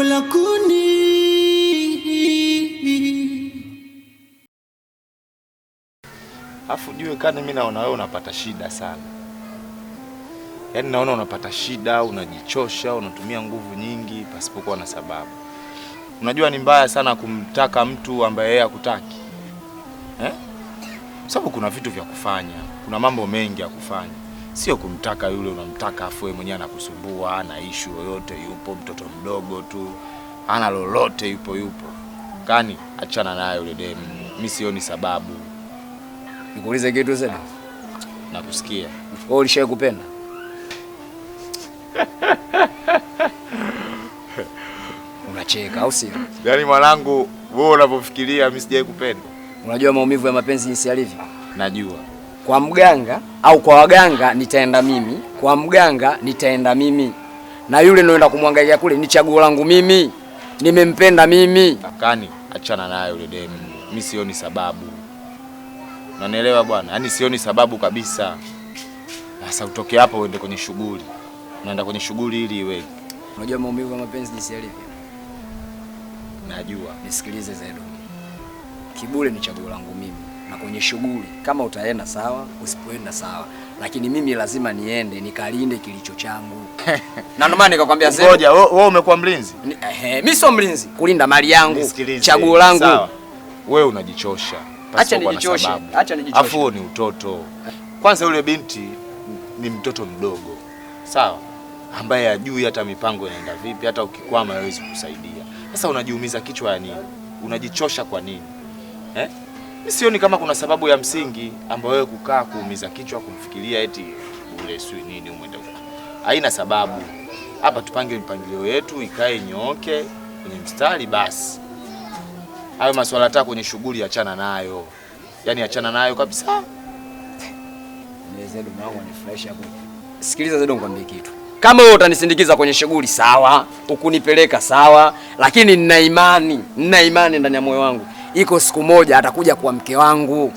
Chaguo la kuni. Afu jue kani mimi naona wewe unapata shida sana. Yaani naona unapata shida, unajichosha, unatumia nguvu nyingi pasipokuwa na sababu. Unajua ni mbaya sana kumtaka mtu ambaye yeye hakutaki. Eh? Sababu kuna vitu vya kufanya, kuna mambo mengi ya kufanya. Sio kumtaka yule unamtaka afu yeye mwenyewe anakusumbua, ana issue yoyote, yupo mtoto mdogo tu, ana lolote, yupo yupo. Kani achana naye yule demu. Mimi sioni sababu. Nikuulize kitu sasa. Nakusikia. Wewe ulishawahi kupenda? Unacheka au sio? Yaani mwanangu, wewe unavyofikiria mimi sijawahi kupenda. Unajua maumivu ya mapenzi jinsi yalivyo? Najua. Kwa mganga au kwa waganga nitaenda mimi, kwa mganga nitaenda mimi. Na yule naenda kumwangalia kule ni chaguo langu mimi. Nimempenda mimi. Kani achana naye yule demu. Mimi sioni sababu. Unanielewa bwana? Yaani sioni sababu kabisa. Sasa utoke hapo uende kwenye shughuli. Unaenda kwenye shughuli ili iwe. Unajua maumivu ya mapenzi jinsi yalivyo? Najua. Nisikilize Zedo. Kibule ni chaguo langu mimi. Na kwenye shughuli kama utaenda sawa, usipoenda sawa, lakini mimi lazima niende nikalinde kilicho changu. Na ndio maana nikakwambia Zedo. Ngoja, wewe umekuwa mlinzi? Mimi sio mlinzi, kulinda mali yangu, chaguo langu. Sawa. Wewe unajichosha. Acha nijichoshe, acha nijichoshe. Afu ni utoto. Kwanza yule binti ni mtoto mdogo. Sawa? Ambaye hajui hata mipango inaenda vipi, hata ukikwama hawezi kukusaidia. Sasa unajiumiza kichwa ya nini? Unajichosha kwa nini? Eh? Mimi sioni kama kuna sababu ya msingi ambayo wewe kukaa kuumiza kichwa kumfikiria eti ule sio nini umwende huko. Haina sababu. Hapa tupange mipangilio yetu ikae nyooke kwenye mstari basi. Hayo masuala hata kwenye shughuli achana nayo. Yaani achana nayo kabisa. Zedo mwanangu anifurahisha hapo. Sikiliza Zedo nikwambie kitu. Kama wewe utanisindikiza kwenye shughuli sawa, ukunipeleka sawa, lakini nina imani ndani ya moyo wangu. Iko siku moja atakuja kuwa mke wangu.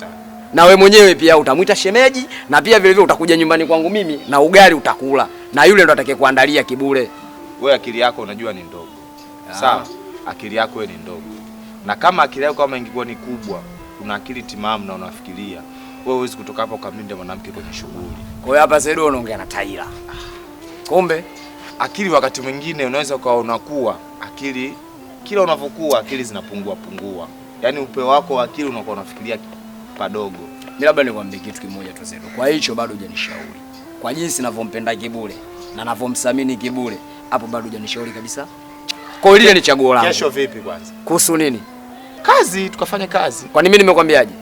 Na wewe mwenyewe pia utamuita shemeji na pia vile vile utakuja nyumbani kwangu mimi na ugali utakula. Na yule ndo atakayekuandalia kibule. Wewe akili yako unajua ni ndogo. Sawa? Akili yako wewe ni ndogo. Na kama akili yako kama ingekuwa ni kubwa, una akili timamu na unafikiria, wewe huwezi kutoka hapa ukamlinda mwanamke kwenye shughuli. Kwa hiyo hapa Zedo unaongea na Taila. Kumbe akili wakati mwingine unaweza ukawa unakuwa akili, kila unavyokuwa akili zinapungua pungua. Yaani upeo wako wa akili unakuwa unafikiria padogo. Mimi labda nikwambie kitu kimoja tu Zedo. Kwa hicho bado hujanishauri. Kwa jinsi ninavyompenda Kibule na ninavyomthamini Kibule, hapo bado hujanishauri kabisa. Kwa hiyo lile ni chaguo langu. Kesho vipi kwanza? Kuhusu nini? Kazi, tukafanye kazi. Kwa nini mimi nimekwambiaje?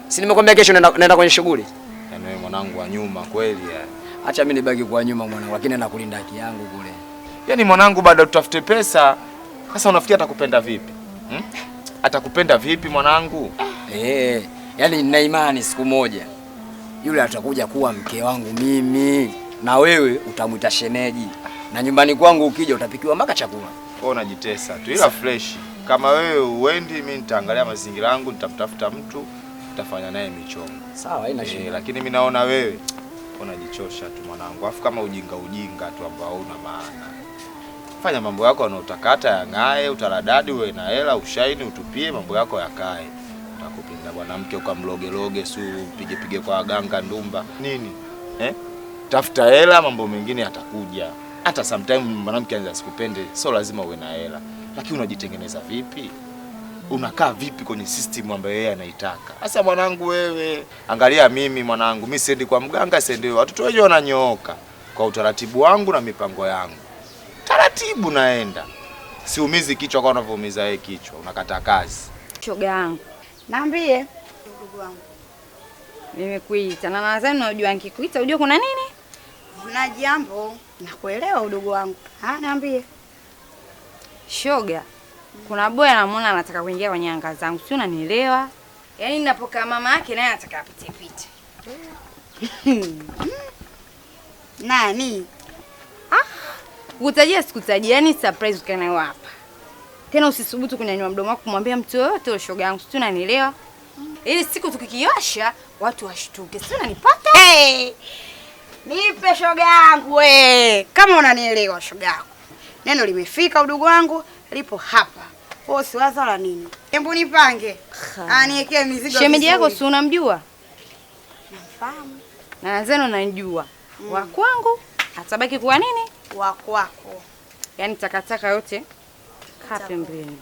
Si nimekwambia kesho naenda kwenye shughuli? Yaani wewe mwanangu wa nyuma kweli yani. Acha mimi nibaki kwa nyuma mwanangu, lakini nakulinda haki yangu kule. Yaani mwanangu bado tutafute pesa. Sasa unafikiri atakupenda vipi? Atakupenda vipi mwanangu? Yaani nina imani siku moja yule atakuja kuwa mke wangu mimi na wewe utamuita shemeji. Na nyumbani kwangu ukija utapikiwa mpaka chakula. Wewe unajitesa tu ila fresh. Kama wewe uendi, mimi nitaangalia mazingira yangu, nitamtafuta mtu, nitafanya naye michongo. Sawa, haina shida. Lakini mimi naona wewe unajichosha tu mwanangu. Alafu kama ujinga ujinga tu ambao hauna maana. Fanya mambo yako yanayotakata yang'ae, utaradadi uwe na hela, ushaini utupie mambo yako yakae. Utakupenda mwanamke ukamlogeloge, su pige pige kwa waganga ndumba. Nini? Tafuta hela, mambo mengine yatakuja. Hata sometimes mwanamke anaweza asikupende, sio lazima uwe na hela. Lakini unajitengeneza vipi? Unakaa vipi kwenye system ambayo yeye anaitaka? Sasa mwanangu wewe, angalia mimi mwanangu, mimi siendi kwa mganga, siendi. Watoto wenyewe wananyooka kwa utaratibu wangu na mipango yangu. Taratibu naenda. Siumizi kichwa kwa unavyoumiza yeye kichwa, unakata kazi. Shoga yangu. Niambie. Ndugu wangu. Nimekuita na nadhani unajua nikikuita unajua kuna nini? Kuna jambo. Nakuelewa udugu wangu. Niambie. Shoga, kuna boy anamuona anataka kuingia kwenye anga zangu. Sio, unanielewa? Yaani ninapokaa mama yake naye anataka apite pite. Nani? Kukutajia sikutajia, yaani surprise ukae nayo hapa. Tena usisubutu kunyanyua mdomo wako kumwambia mtu yoyote shoga yangu. Sio, unanielewa? Ili siku tukikiosha watu washtuke. Sio, unanipata? Hey! Nipe shoga yangu we. Kama unanielewa shoga yangu. Neno limefika udugu wangu, Lipo hapa. Wewe usiwaza wala nini. Hebu nipange. Aniwekee mizigo. Shemeji yako si unamjua? Namfahamu. Na Zeno nanijua. Wa kwangu atabaki kuwa nini? Wa kwako. Yaani takataka yote kaa pembeni.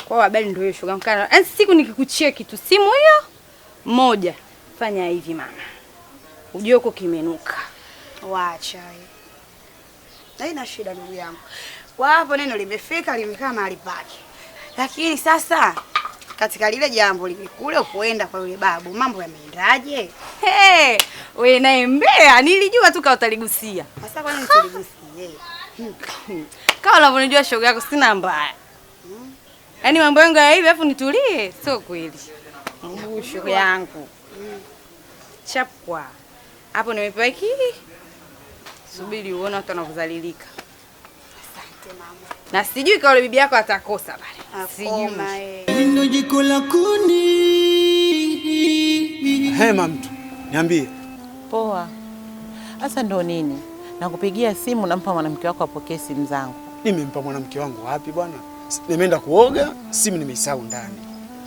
Kwa habari ndio hiyo shoga mkana. Yaani siku nikikucheki tu simu hiyo moja. Fanya hivi mama. Ujue huko kimenuka. Waacha wewe. Haina shida ndugu yangu. Kwa hapo neno limefika, limekaa mahali pake. Lakini sasa katika lile jambo lile kule upoenda kwa yule babu, mambo yameendaje? Hey, wewe naye mbea, nilijua tu kama utaligusia. Sasa kwa nini niligusie? Kama unavyonijua shoga yako sina mbaya. Yaani mambo yangu ya hivi afu nitulie, sio kweli. Shoga yangu. Chapwa. Hapo nimepewa hiki. Subiri uone watu wanavyozalilika. Asante mama. Na sijui kama bibi yako atakosa bale. Sijui. Ndio jiko la kuni. Hema mtu, niambie. Poa. Sasa ndo nini? Nakupigia simu nampa mwanamke wako apokee simu zangu. Nimempa mwanamke wangu wapi bwana? Nimeenda kuoga, simu nimeisahau ndani.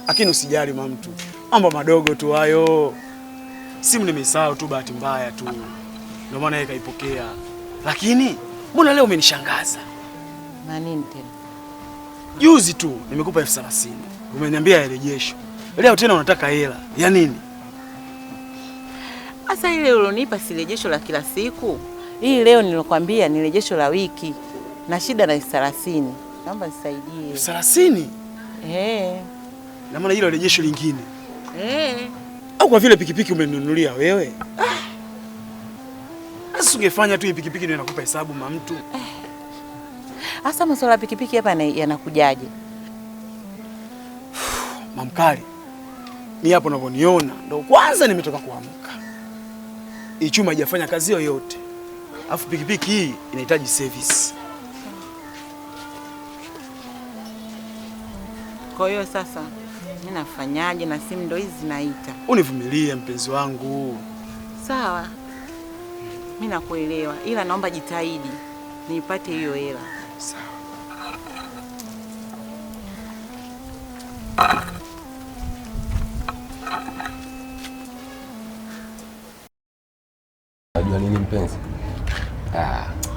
Lakini usijali mama mtu. Mambo madogo tu hayo. Simu nimeisahau tu bahati mbaya tu. Ndio maana yeye kaipokea. Lakini mbona leo umenishangaza? Na nini tena? Juzi tu nimekupa 30,000. Umeniambia yarejesho. Leo tena unataka hela. Ya nini? Sasa ile ulionipa si rejesho la kila siku. Hii leo nilikwambia ni rejesho la wiki. Na shida na 30,000. Naomba nisaidie. 30,000? Eh. Na maana hilo rejesho lingine. Eh. Au kwa vile pikipiki umeninunulia wewe? Sasa ungefanya tu hii pikipiki ndio inakupa hesabu ma mtu. Hasa masuala ya pikipiki hapa yanakujaje? Mamkali. Ni hapo unavyoniona ndo kwanza nimetoka kuamka. Hii chuma haijafanya kazi yoyote. Alafu pikipiki hii inahitaji service. Kwa hiyo sasa mimi nafanyaje na simu ndo hizi zinaita? Univumilie mpenzi wangu. Sawa. Mimi nakuelewa ila naomba jitahidi nipate hiyo hela. Sawa. Unajua nini mpenzi?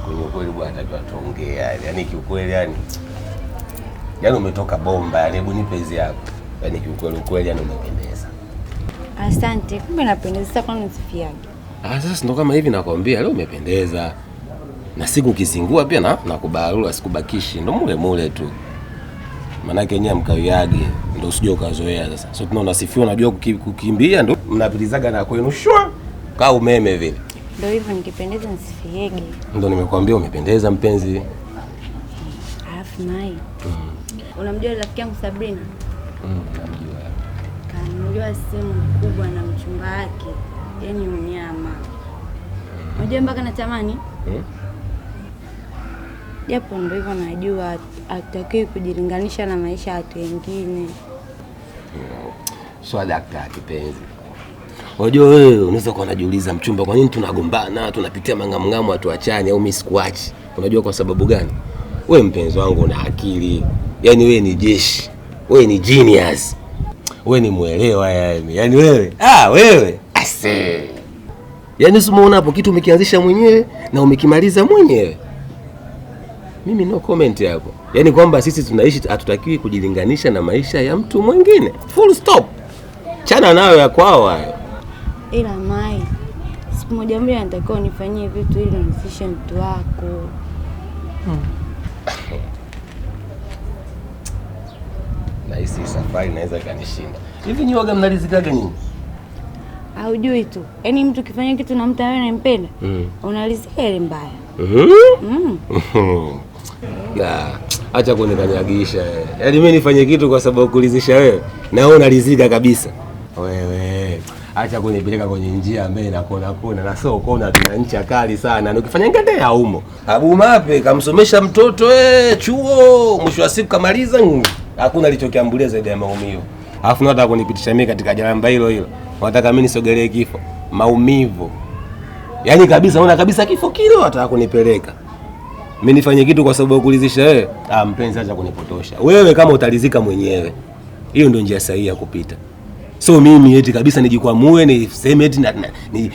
Kwenye ukweli bwana natakiwa tuongee yani. Yaani kiukweli yani. Yaani umetoka bomba yani, hebu nipe hizi yako. Yaani kiukweli ukweli yani umependeza. Asante. Kumbe napendeza sasa kwani nisifiaje? Sasa ndo kama hivi nakwambia leo umependeza. Na siku ukizingua pia na nakubarua sikubakishi ndo mule mule tu. Manake yenyewe mkawiage ndo usije ukazoea sasa. So tunaona sifiwa unajua kukimbia ndo mnapilizaga na kwenu shwa ka umeme vile. Ndio hivyo nikipendeza nisifiege. Ndio nimekuambia umependeza mpenzi. Alafu Mai. Unamjua rafiki yangu Sabrina? Namjua. Kanunua simu kubwa na mchumba wake. Yaani mnyama. Unajua mpaka natamani? Japo ndio hivyo najua hatutakiwi kujilinganisha na maisha ya watu wengine. Swala daktari kipenzi. Unajua wewe unaweza kuwa unajiuliza mchumba kwa nini tunagombana, tunapitia mangamngamo hatuachani au mimi sikuachi. Unajua kwa sababu gani? Wewe mpenzi wangu una akili. Yaani wewe ni jeshi. Wewe ni genius. Wewe ni muelewa yani. Yaani wewe, wewe. Ase. Yaani usimuona hapo kitu umekianzisha mwenyewe na umekimaliza mwenyewe. Mimi no comment hapo. Yaani kwamba sisi tunaishi hatutakiwi kujilinganisha na maisha ya mtu mwingine. Full stop. Chana nayo ya kwao hayo. Ila Mai, siku moja moja natakiwa unifanyie vitu ili unisishe mtu wako. Na hisi safari naweza kanishinda. Hivi nyi waga mnalizikaga nini? Haujui tu. Yaani mtu ukifanya kitu na mtu anayempenda, unalizika ile mbaya. Acha kunikanyagisha. Yaani mimi nifanye kitu kwa sababu kulizisha wewe na wewe unalizika kabisa. Wewe acha kunipeleka kwenye njia ambayo inakona kona na sio kona, tuna ncha kali sana. Na ukifanya ngende ya umo. Abu Mape kamsomesha mtoto chuo, mwisho wa siku kamaliza hakuna alichokiambulia zaidi ya maumivu. Alafu nataka kunipitisha mimi katika jalamba hilo hilo. Wanataka mimi nisogelee kifo. Maumivu. Yaani kabisa unaona kabisa kifo kile wanataka kunipeleka. Mimi nifanye kitu kwa sababu ya kuridhisha wewe? Ah, mpenzi, acha kunipotosha. Wewe kama utalizika mwenyewe, hiyo ndio njia sahihi ya kupita. So mimi eti kabisa nijikwamue, niseme eti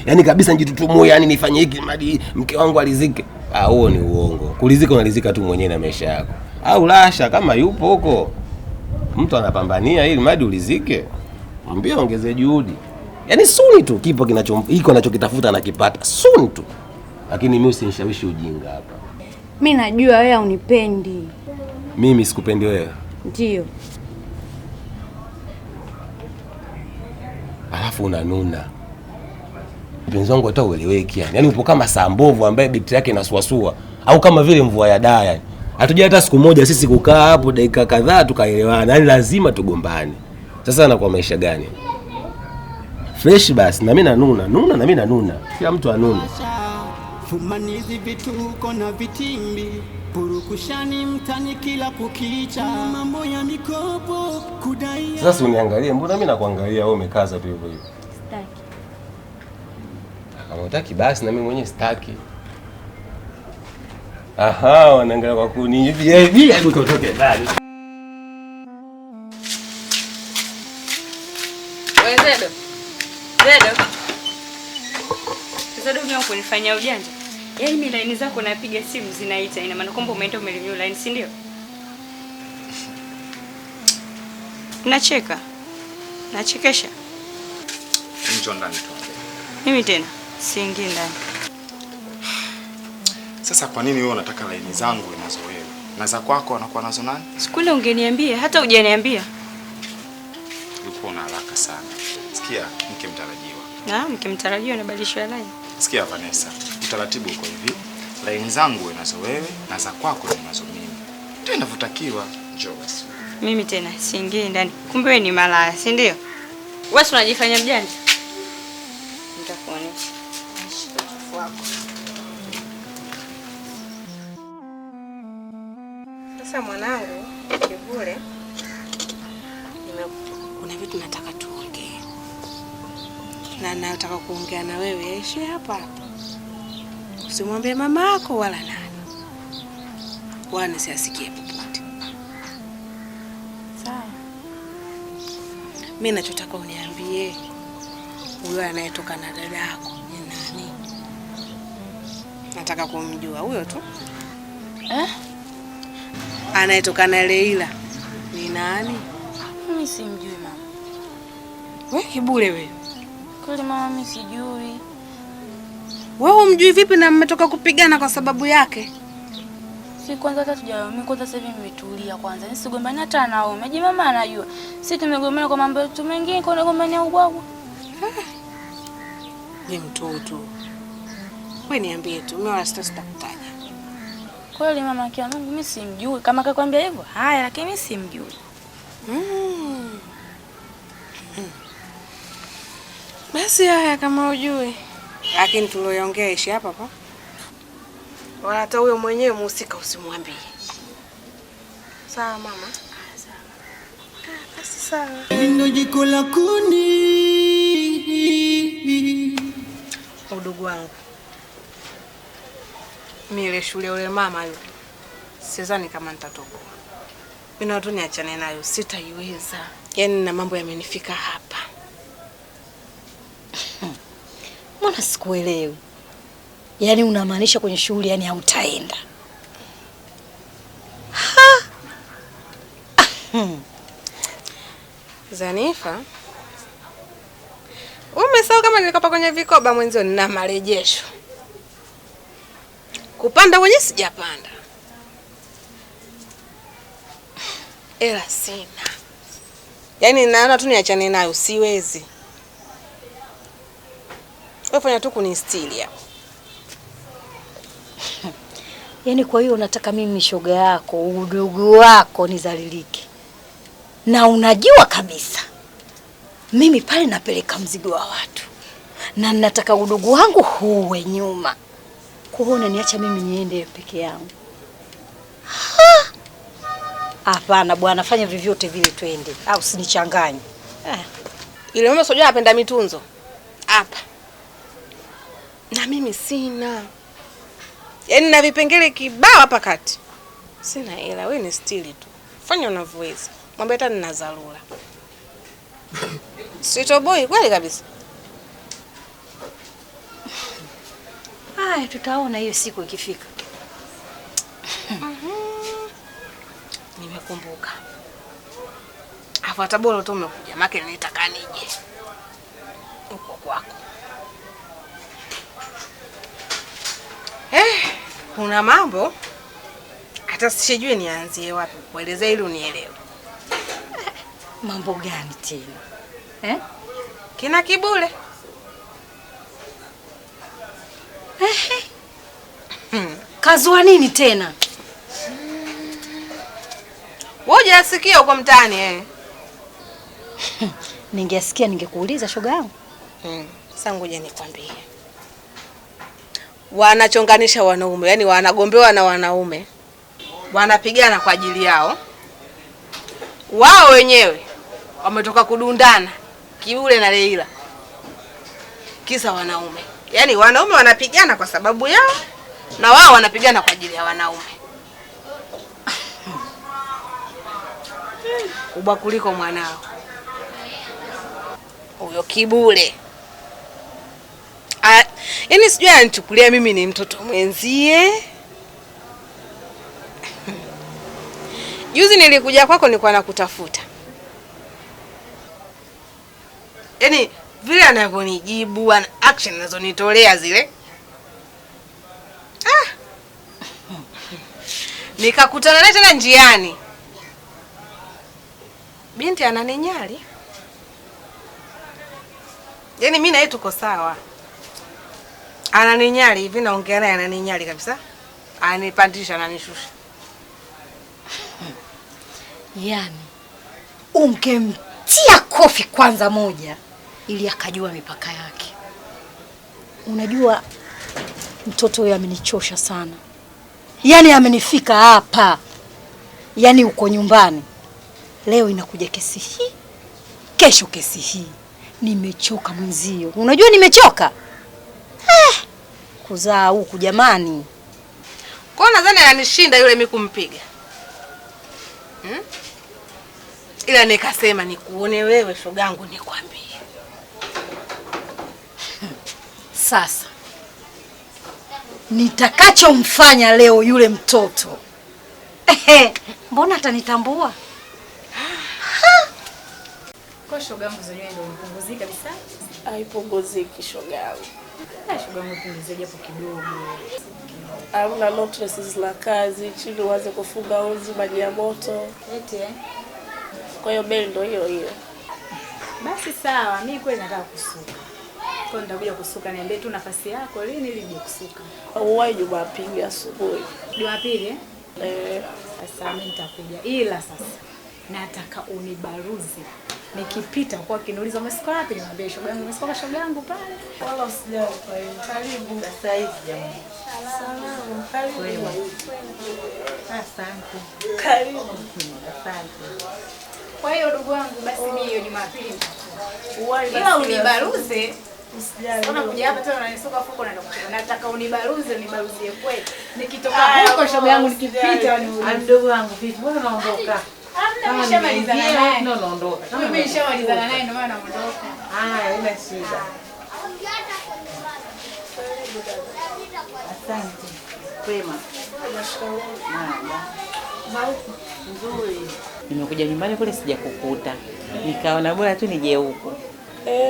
yani kabisa nijitutumue, yani nifanye hiki mradi mke wangu alizike. Ah, huo ni uongo. Kulizika unalizika tu mwenyewe na maisha yako. Au lasha kama yupo huko mtu anapambania ili mradi ulizike, mwambie ongeze juhudi. Yaani suni tu kipo kinacho iko anachokitafuta anakipata. Suni tu. Lakini mimi usinishawishi ujinga hapa. Mimi najua wewe unipendi. Mimi sikupendi wewe. Ndio. Alafu unanuna. Mpenzi wangu hata ueleweki yani. Yaani upo kama saa mbovu ambaye betri yake inasuasua au kama vile mvua ya daa yani. Hatuja hata siku moja sisi kukaa hapo dakika kadhaa tukaelewana. Yaani lazima tugombane. Sasa na kwa maisha gani? Fresh basi na mimi nanuna, nuna na mimi nanuna. Kila mtu anuna. Fumanizi vituko na vitimbi, purukushani mtani kila kukicha, mambo ya mikopo kudai. Sasa uniangalie, mbona mimi nakuangalia wewe umekaza tu hivyo hivyo? Sitaki. Kama hutaki basi na mimi mwenyewe sitaki. Aha, wanaangalia kwa kuni hivi hivi, hebu tutoke ndani. Wewe Zedo. Zedo. Zedo, mimi kunifanyia ujanja. Yaani mimi line zako napiga simu zinaita, ina maana kwamba umeenda umerenew line, si ndio? Nacheka. Nachekesha. Njoo ndani tuongee. Mimi tena siingii ndani. Sasa kwa nini wewe unataka line zangu unazo wewe? Na za kwako anakuwa nazo nani? Siku ile ungeniambia, hata hujaniambia. Ulikuwa una haraka sana. Sikia, mke mtarajiwa. Na mke mtarajiwa anabadilishwa line. Sikia Vanessa, utaratibu uko hivi. Line zangu unazo wewe na za kwako unazo mimi. Ndio inavyotakiwa. Njoo basi. Mimi tena siingii ndani. Kumbe wewe ni malaya, si ndio? Wewe unajifanya mjanja. Nitakuonesha. Wako. Sasa mwanangu, Kivule, kuna vitu nataka tuongee. Na nataka kuongea na wewe yaishie hapa hapa. Usimwambie mama yako wala nani. Wala nisiasikie popote. Sawa. Mimi nachotaka uniambie, huyo anayetoka na dada yako ni nani? Nataka kumjua huyo tu. Eh? Anayetoka na Leila ni nani? Mimi simjui mama. Wewe kibure wewe. Kweli mama, mimi sijui. Wewe umjui vipi na mmetoka kupigana kwa sababu yake? Si kwanza hata tujawa, mimi kwanza sasa hivi nimetulia kwanza. Nisigombane hata na wewe. Maji mama anajua. Sisi tumegombana kwa mambo yetu mengine, kwa kugombania ubwabwa. Ni mtoto. Wewe niambie tu, mimi wala sitakutaja. Kweli mama, kia Mungu mimi simjui. Kama akakwambia hivyo, haya, lakini mimi simjui. Basi haya kama hujui. Lakini tuloiongea ishi hapa hapa. Wala hata huyo mwenyewe mhusika usimwambie. Sawa mama? Sawa. Basi sawa. Ndio jiko la kuni. Udugu wangu. Mimi ile shule yule mama yule. Sidhani kama nitatoboa. Mimi na watu niachane nayo, sitaiweza. Yaani na mambo yamenifika hapa. Mbona sikuelewi? Yaani unamaanisha kwenye shughuli yani hautaenda? Ha! Zanifa, umesahau kama nilikopa kwenye vikoba mwenzio nina marejesho. Kupanda mwenyewe sijapanda. Ela sina. Yaani naona tu niachane nayo, siwezi. Wewe fanya tu kunistili hapo. Yaani kwa hiyo unataka mimi shoga yako, udugu wako nizalilike. Na unajua kabisa mimi pale napeleka mzigo wa watu. Na nataka udugu wangu huwe nyuma. Kwa hiyo unaniacha mimi niende peke yangu. Hapana bwana, fanya vyovyote vile twende. Au usinichanganye. Ile mama sio anapenda mitunzo. Hapa. Na mimi sina. Yaani na vipengele kibao hapa kati. Sina hela, wewe ni stili tu. Fanya unavyoweza. Mwambie hata nina dharura. Sitoboi kweli kabisa. Haya, tutaona hiyo siku ikifika. Nimekumbuka. Afu hata bora tu umekuja, maana nilitaka nije huko kwako. Kuna mambo hata sijui nianzie wapi kuelezea ili unielewe. Mambo gani tena? Eh? Kina Kibule. Kazua nini tena? Wewe hujasikia huko mtaani eh? Ningesikia ningekuuliza shoga yangu. Sasa ngoja nikwambie. Wanachonganisha wanaume, yani wanagombewa na wanaume. Wanapigana kwa ajili yao. Wao wenyewe wametoka kudundana Kibule na Leila. Kisa wanaume. Yaani wanaume wanapigana kwa sababu yao na wao wanapigana kwa ajili ya wanaume. Kubwa kuliko mwanao. Huyo Kibule. Yaani sijui ananichukulia mimi ni mtoto mwenzie. Juzi nilikuja kwako nilikuwa nakutafuta. Yaani vile anavyonijibu, action anazonitolea zile. Nikakutana naye tena njiani. Binti ananinyali. Yaani mimi na yeye tuko sawa. Ananinyali hivi naongea naye ananinyali kabisa. Ananipandisha ananishusha. Yaani ungemtia kofi kwanza moja ili akajua mipaka yake. Unajua mtoto huyo amenichosha sana. Yaani amenifika hapa. Yaani uko nyumbani. Leo inakuja kesi hii, kesho kesi hii. Nimechoka mwenzio. Unajua nimechoka? Kuzaa huku jamani. Kwa nadhani ananishinda yule mimi kumpiga. Ila nikasema nikuone wewe shogangu nikwambie. Sasa nitakachomfanya leo yule mtoto. Mbona atanitambua? Kwa shogangu zenyewe ndio mpunguziki kabisa. Haipunguziki shogangu. Shogangu punguzie japo kidogo. Hamna notices la kazi, chini uanze kufunga uzi maji ya moto. Eti eh. Kwa hiyo bei ndio hiyo hiyo. Basi sawa, mimi kweli nataka kusuka. Kwa nitakuja kusuka, niambie tu nafasi yako lini ili nije kusuka. Uwahi Jumapili asubuhi. Jumapili eh? Eh. Sasa mimi nitakuja. Ila sasa nataka unibaruzi. Nikipita kwa kiniuliza umesuka wapi, niwaambie shoga yangu umesuka shoga yangu pale. Wala usijali kwa hiyo. Karibu. Sasa hivi jamani. Salama, karibu. Asante. Karibu. Asante. Kwa hiyo ndugu wangu basi mimi hiyo Jumapili nitakuja. Ila unibaruze. Usijali. Unakuja hapa tena unanisuka fuko na ndio. Nataka unibaruze, unibaruzie kweli. Nikitoka huko shoga yangu nikipita waniulize. Mdogo wangu vipi? Mbona unaondoka? Hamna, nimeshamalizana naye. Ndio naondoka. Mimi nimeshamalizana naye ndio maana naondoka. Haya, ina shida. Asante. Kwema. Nzuri. Nimekuja nyumbani kule sijakukuta. Nikaona bora tu nije huko.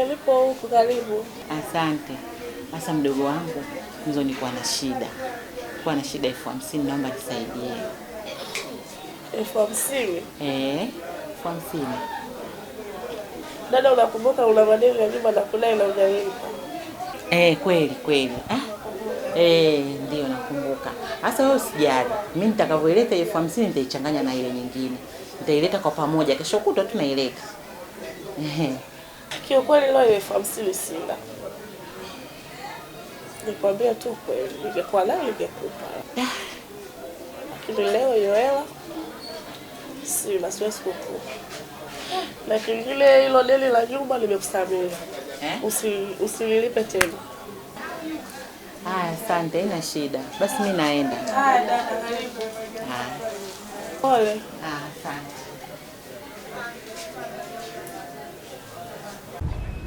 Nipo huku karibu. Asante. Sasa mdogo wangu, mzo nilikuwa na shida. Nilikuwa na shida 50,000, naomba nisaidie. 50,000? 50,000. Dada, unakumbuka una madeni ya nyumba na kudai na hujalipa? Kweli kweli. Ndio nakumbuka. Sasa wewe usijali. Mimi nitakavyoileta 50,000 nitaichanganya na ile nyingine. Nitaileta kwa pamoja. Kesho kutwa tunaileta. Kiukweli leo 50,000 sina. Nikwambia tu kweli, ningekuwa nayo ningekupa. Lakini leo hiyo hela sina, siwezi kukupa. Na kingine hilo deni la nyumba nimekusamehe. Usililipe tena. Haya, asante, haina shida. Basi mimi naenda. Haya dada, karibu. Haya. Pole. Ah, asante.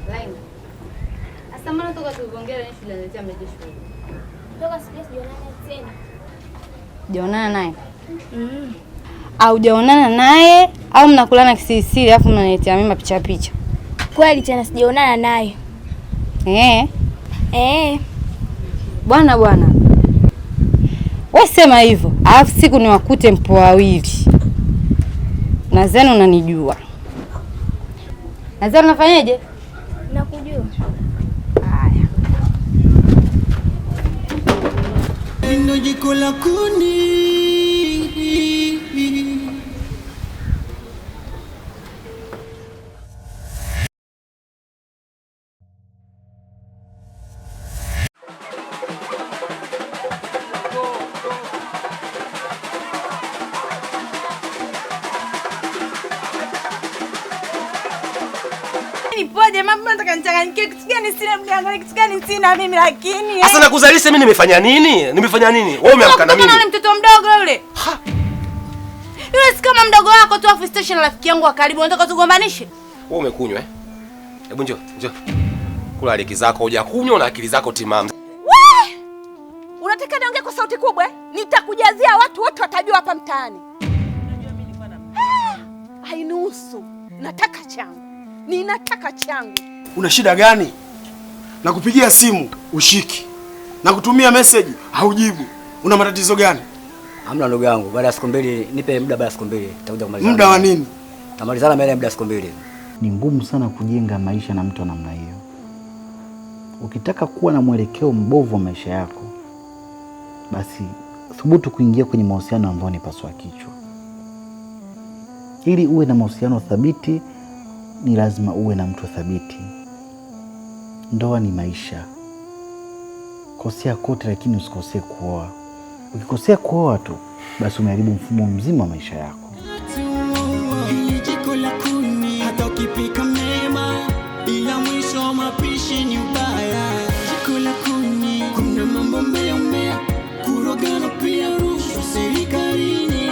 Laina. Asa mbona toka tulipoongea na shule naletea mrejesho. Toka sijaonana tena. Hujaonana naye? Mm. Au hujaonana naye au mnakulana kisirisiri alafu mnaniletea mimi picha picha? Kweli tena sijaonana naye. Eh. Eh. Bwana bwana. Wewe sema hivyo, alafu siku niwakute mpo wawili. Na zenu unanijua. Na zenu nafanyaje? Nakujua. Haya. Ndio jiko la kuni. Nipoje mama, nataka nichanganyikie kitu gani sina, mniangalie kitu gani sina mimi lakini. Sasa nakuzalisha mimi nimefanya nini? Nimefanya nini? Wewe umeamka na mimi. Kama mtoto mdogo yule. Yule si kama mdogo wako tu afu station rafiki yangu wa karibu, unataka tugombanishe? Wewe umekunywa eh? Hebu njoo, njoo. Kula aliki zako hujakunywa na akili zako timamu. We! Unataka niongee kwa sauti kubwa eh? Nitakujazia watu wote watajua hapa mtaani. Hainusu. Nataka changu. Ninataka changu. Una shida gani? Nakupigia simu ushiki, nakutumia message haujibu. Una matatizo gani? Hamna ndugu yangu, baada ya siku mbili nipe muda, baada ya siku mbili nitakuja kumalizana. Muda wa nini? Tamalizana mbele muda siku mbili. Ni ngumu sana kujenga maisha na mtu namna hiyo. Ukitaka kuwa na mwelekeo mbovu wa maisha yako, basi thubutu kuingia kwenye mahusiano ambayo ni pasua kichwa. Ili uwe na mahusiano thabiti, ni lazima uwe na mtu thabiti. Ndoa ni maisha. Kosea kote, lakini usikosee kuoa. Ukikosea kuoa tu, basi umeharibu mfumo mzima wa maisha yako. Jiko la kuni hata ukipika mema, ila mwisho mapishi ni ubaya. Jiko la kuni kuna mambo mbea mbea, kurogana pia rushwa serikalini.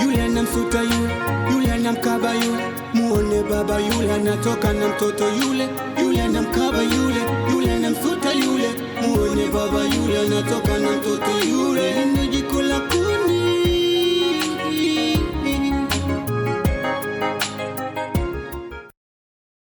Yule anamsuta yule, yule anamkaba yule, muone baba yule anatoka na mtoto yule, yule anamkaba yule, yule anamsuta yule, muone baba yule anatoka na mtoto yule.